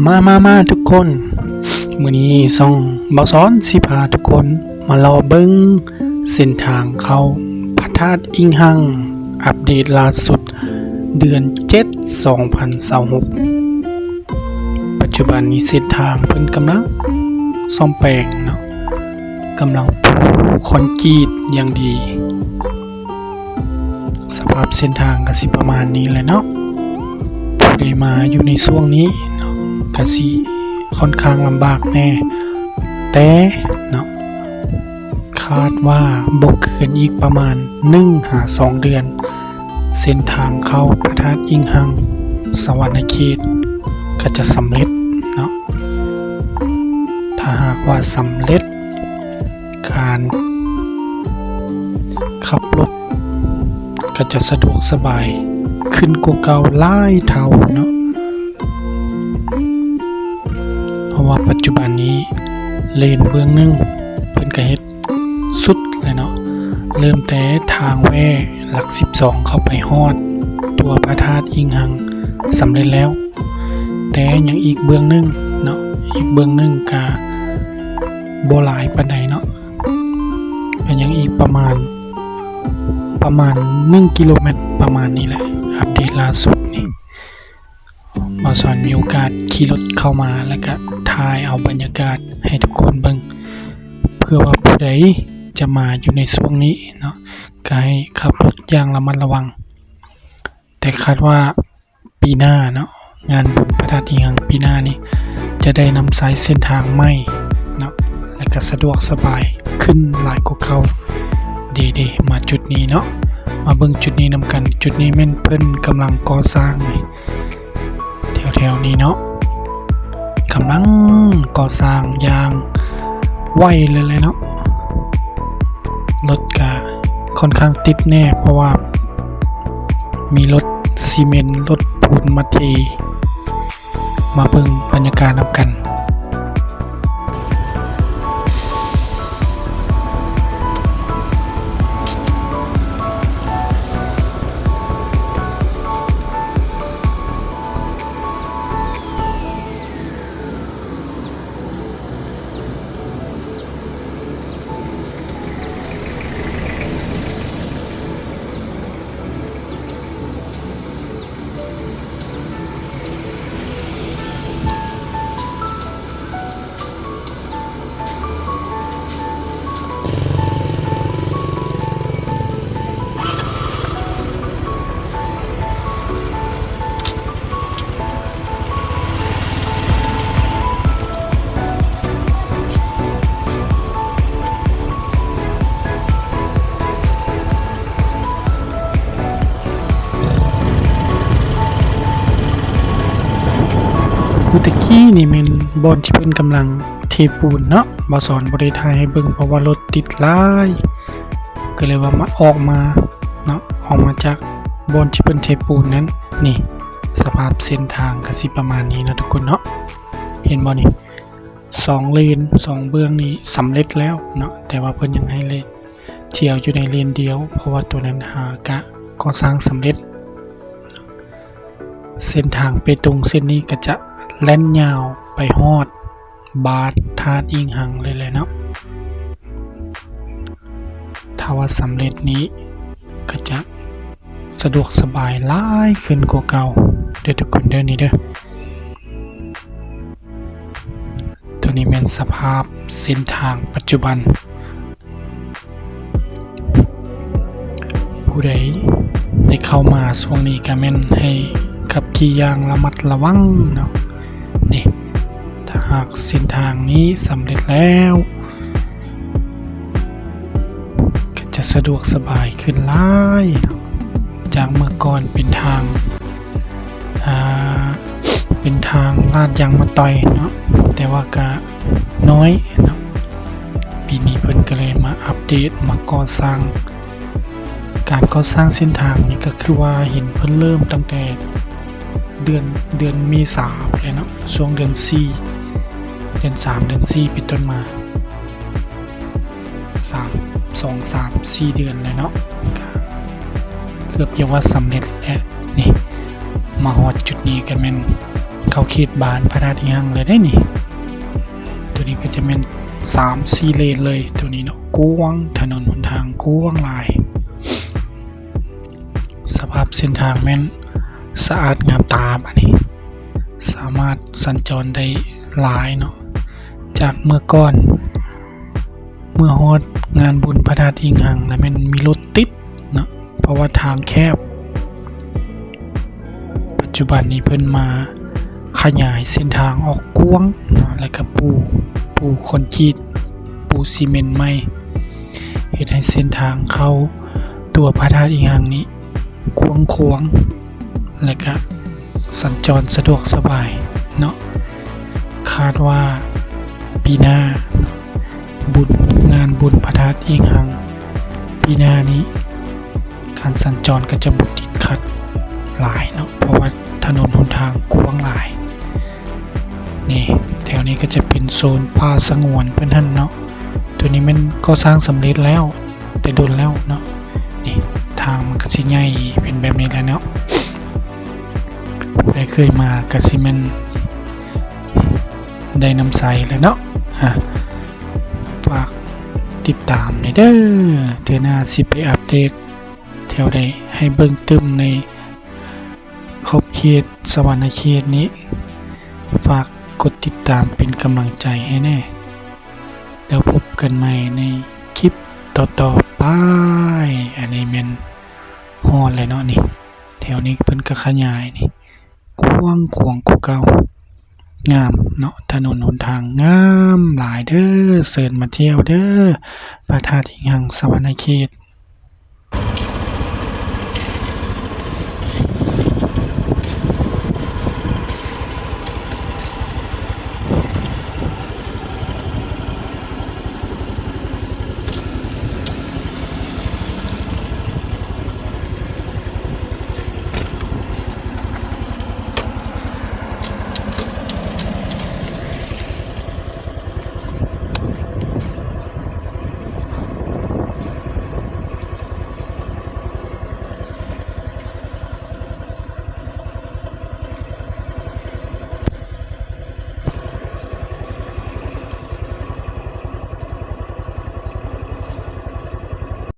ມາ ມາ ມາທຸກຄົນ, ມື້ນີ້ຊ່ອງບ່າວສອນຊິພາທຸກຄົນມາເລາະເບິ່ງເສັ້ນທາງເຂົ້າພະທາດອິງຮັງ ອັບເດດລ່າສຸດເດືອນເຈັດ ສອງພັນຊາວຫົກ. ປັດຈຸບັນນີ້ເສັ້ນທາງເພິ່ນກຳລັງສ້ອມແປງເນາະ, ກຳລັງປູຄອນກຣີດຢ່າງດີ. ສະພາບເສັ້ນທາງກະຊິປະມານນີ້ແຫຼະເນາະ, ຜູ້ໃດມາຢູ່ໃນຊ່ວງນີ້ເນາະ ກະຊິຂ້ອນຂ້າງລຳບາກແດ່, ແຕ່ເນາະ ຄາດວ່າບໍ່ເກີນອີກປະມານໜຶ່ງຫາສອງເດືອນ ເສັ້ນທາງເຂົ້າພະທາດອິງຮັງ ສະຫວັນນະເຂດ ກະຈະສຳເລັດເນາະ. ຖ້າຫາກວ່າສຳເລັດ ການຂັບລົດກະຈະສະດວກສະບາຍຂຶ້ນກວ່າເກົ່າຫຼາຍເທົ່າເນາະ, ເພາະວ່າປັດຈຸບັນນີ້ເລນເບື້ອງໜຶ່ງເພິ່ນກະເຮັດສຸດແລ້ວເນາະ, ເລີ່ມແຕ່ທາງແວ່ຫຼັກສິບສອງເຂົ້າໄປຮອດຕົວພະທາດອິງຮັງສຳເລັດແລ້ວ, ແຕ່ຍັງອີກເບື້ອງໜຶ່ງເນາະ, ອີກເບື້ອງໜຶ່ງກະບໍ່ຫຼາຍປານໃດເນາະ. ກໍຍັງອີກປະມານ ປະມານໜຶ່ງກິໂລແມັດປະມານນີ້ແຫຼະ, ອັບເດດລ່າສຸດນີ້ ບ່າວສອນມີໂອກາດຂີ່ລົດເຂົ້າມາ ແລ້ວກະຖ່າຍເອົາບັນຍາກາດໃຫ້ທຸກຄົນເບິ່ງ, ເພື່ອວ່າຜູ້ໃດຈະມາຢູ່ໃນຊ່ວງນີ້ເນາະ ກໍໃຫ້ຂັບລົດຢ່າງລະມັດລະວັງ. ແຕ່ຄາດວ່າ ປີໜ້າເນາະ, ງານບຸນພະທາດອິງຮັງປີໜ້ານີ້ ຈະໄດ້ນຳໃຊ້ເສັ້ນທາງໃໝ່ເນາະ ແລະກະສະດວກສະບາຍຂຶ້ນຫຼາຍກວ່າເກົ່າ. ເດໆ ມາຈຸດນີ້ເນາະ, ມາເບິ່ງຈຸດນີ້ນຳກັນ. ຈຸດນີ້ແມ່ນເພິ່ນກຳລັງກໍ່ສ້າງນີ້ ແຖວໆນີ້ເນາະ, ກຳລັງກໍ່ສ້າງຢ່າງໄວເລີຍແຫຼະເນາະ. ລົດກະຂ້ອນຂ້າງຕິດແດ່ ເພາະວ່າມີລົດຊີເມັນ ລົດປູນມາເທ. ມາເບິ່ງບັນຍາກາດນຳກັນ. ຄືຕະກີ້ນີ້ແມ່ນບ່ອນທີ່ເພິ່ນກຳລັງເທປູນເນາະ, ບ່າວສອນບໍ່ໄດ້ຖ່າຍໃຫ້ເບິ່ງ ເພາະວ່າລົດຕິດຫຼາຍ ກໍເລີຍວ່າມາ ອອກມາເນາະ, ອອກມາຈາກບ່ອນທີ່ເພິ່ນເທປູນນັ້ນ. ນີ້ ສະພາບເສັ້ນທາງກະຊິປະມານນີ້ເນາະທຸກຄົນເນາະ, ເຫັນບໍ່ນີ້? ສອງເລນ ສອງເບື້ອງນີ້ສຳເລັດແລ້ວເນາະ, ແຕ່ວ່າເພິ່ນຍັງໃຫ້ເລນ ທ່ຽວຢູ່ໃນເລນດຽວ ເພາະວ່າໂຕນັ້ນຫາກະກໍ່ສ້າງສຳເລັດ. ເສັ້ນທາງເປຕົງເສັ້ນນີ້ກະຈະແລ່ນຍາວໄປຮອດບາດທາດອິງຮັງເລີຍແຫຼະເນາະ. ຖ້າວ່າສຳເລັດນີ້ກະຈະ ສະດວກສະບາຍຫຼາຍຂຶ້ນກວ່າເກົ່າເດີທຸກຄົນເດີ. ນີ້ເດີ ໂຕນີ້ແມ່ນສະພາບເສັ້ນທາງປັດຈຸບັນ. ຜູ້ໃດໄດ້ເຂົ້າມາຊ່ວງນີ້ກະແມ່ນໃຫ້ຂັບຂີ່ຢ່າງລະມັດລະວັງເນາະ. ນີ້ ຖ້າຫາກເສັ້ນທາງນີ້ສຳເລັດແລ້ວ ກໍຈະສະດວກສະບາຍຂຶ້ນຫຼາຍເນາະ, ຈາກເມື່ອກ່ອນເປັນທາງ ອ່າ ເປັນທາງລາດຢາງມະຕອຍເນາະ, ແຕ່ວ່າກະນ້ອຍເນາະ. ປີນີ້ເພິ່ນກໍເລີຍມາອັບເດດ ມາກໍ່ສ້າງ. ການກໍ່ສ້າງເສັ້ນທາງນີ້ກໍຄືວ່າເຫັນເພິ່ນເລີ່ມຕັ້ງແຕ່ເດືອນ ເດືອນເມສາພຸ້ນແຫຼະເນາະ, ຊ່ວງເດືອນສີ່ ເດືອນສາມ ເດືອນສີ່ເປັນຕົ້ນມາ ສາມ ສອງ ສາມ ສີ່ເດືອນແລ້ວເນາະ, ກໍເກືອບຈະວ່າສຳເລັດແລ້ວ. ນີ້ ມາຮອດຈຸດນີ້ກໍແມ່ນ ເຂົ້າເຂດບ້ານພະທາດອີງຮັງແລ້ວເດ້ນີ້. ໂຕນີ້ກໍຈະແມ່ນສາມສີ່ເລນເລີຍ ໂຕນີ້ເນາະ ກວ້າງ ຖະໜົນຫົນທາງກວ້າງຫຼາຍ. ສະພາບເສັ້ນທາງແມ່ນສະອາດງາມຕາບາດນີ້ ສາມາດສັນຈອນໄດ້ຫຼາຍເນາະ ຈາກເມື່ອກ່ອນ ເມື່ອຮອດງານບຸນພະທາດອີງຮັງ ລະແມ່ນມີລົດຕິດເນາະ ເພາະວ່າທາງແຄບ. ປັດຈຸບັນນີ້ເພິ່ນມາຂະຫຍາຍເສັ້ນທາງອອກກວ້າງເນາະ ແລະກະປູ ປູຄອນກຣີດ ປູຊີເມັນໃໝ່ ເຮັດໃຫ້ເສັ້ນທາງເຂົ້າຕົວພະທາດອີງຮັງນີ້ກວ້າງຂວາງ ແລະກະສັນຈອນສະດວກສະບາຍເນາະ. ຄາດວ່າປີໜ້າເນາະ ບຸນ ງານບຸນພະທາດອີງຮັງປີໜ້ານີ້ ການສັນຈອນກໍຈະບໍ່ຕິດຂັດຫຼາຍເນາະ ເພາະວ່າຖະໜົນຫົນທາງກວ້າງຫຼາຍ. ນີ້ ແຖວນີ້ກໍຈະເປັນໂຊນປ່າສະຫງວນເພິ່ນຫັ້ນເນາະ. ໂຕນີ້ແມ່ນກໍ່ສ້າງສຳເລັດແລ້ວ ແຕ່ດົນແລ້ວເນາະ. ນີ້ ທາງມັນກໍຊິໃຫຍ່ເປັນແບບນີ້ແຫຼະເນາະ. ຜູ້ໃດເຄີຍມາກໍຊິແມ່ນໄດ້ນ້ຳໃສແຫຼະເນາະ. ອາ ຝາກຕິດຕາມແດ່ເດີ ເທື່ອໜ້າຊິໄປອັບເດດແຖວໃດໃຫ້ເບິ່ງຕື່ມໃນຂອບເຂດສະຫວັນນະເຂດນີ້. ຝາກກົດຕິດຕາມເປັນກຳລັງໃຈໃຫ້ແດ່ ແລ້ວພົບກັນໃໝ່ໃນຄລິບຕໍ່ໆໄປ. ອັນນີ້ແມ່ນຮອດແລ້ວເນາະນີ້ ແຖວນີ້ເພິ່ນກໍຂະຫຍາຍນີ້ ກວ້າງຂວາງກວ່າເກົ່າ ງາມເນາະ ຖະໜົນຫົນທາງງາມຫຼາຍເດີ. ເຊີນມາທ່ຽວເດີ ພະທາດອີງຮັງ ສະຫວັນນະເຂດ